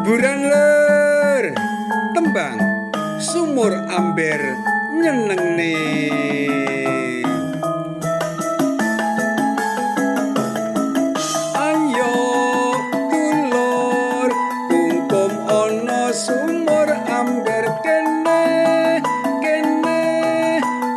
Hiburan lur, tembang Sumur Amber nyenengne. Ayo dulur, kungkum ana sumur amber kene, kene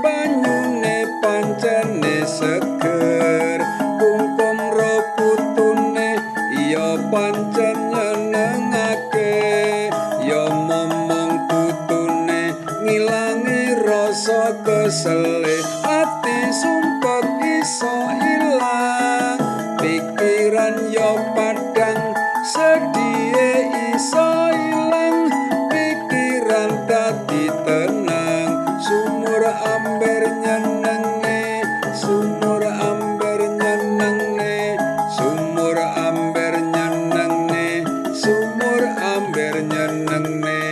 banyune pancene seger, kungkum ro putune ya pancen nyenengake, ya momong putune ngilangi rasa kesele, ati sumpek iso ilang, pikiran yo padang sedhihe iso ilang, pikiran dadi tenang. Sumur amber nyenengne, sumur amber nyenengne, sumur amber nyenengne, sumur amber nyenengne.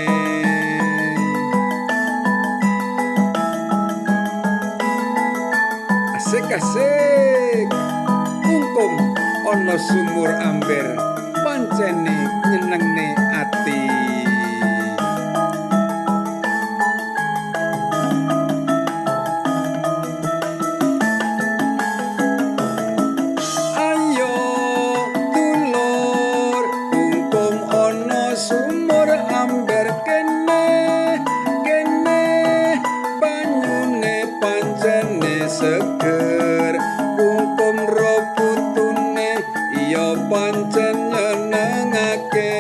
Asik asik, kungkum ana sumur amber pancene nyenengne ati. Ayo dulur, kungkum ana sumur amber kene, kene banyune pancene seger, kungkum ro putune ya pancen nyenengake,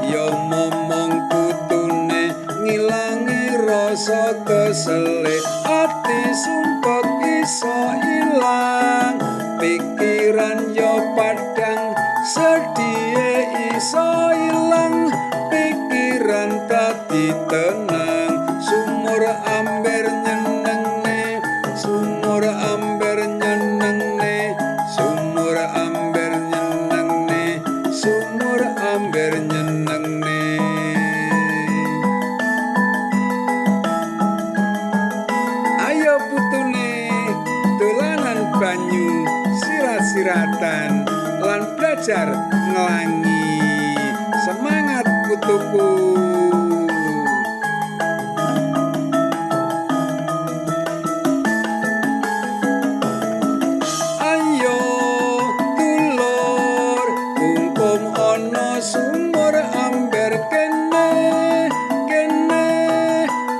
ya momong putune ngilangi rasa kesele, ati sumpek iso ilang, pikiran yo padang sedhihe iso ilang, pikiran dadi tenang. Sumur amber nyenengne, sumur amber nyenengne, sumur amber nyenengne, sumur amber nyenengne. Ayo putune dolanan banyu sirat-siratan lan belajar nglangi. Semangat putuku. Ayo dulur, kungkum ana sumur amber kene, kene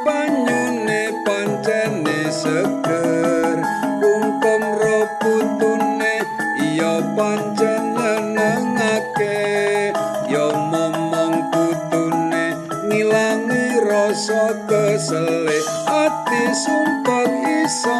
banyune pancene seger, kungkum ro putune ya pancen nyenengake, ya momong putune ngilangi rasa kesele, ati sumpek iso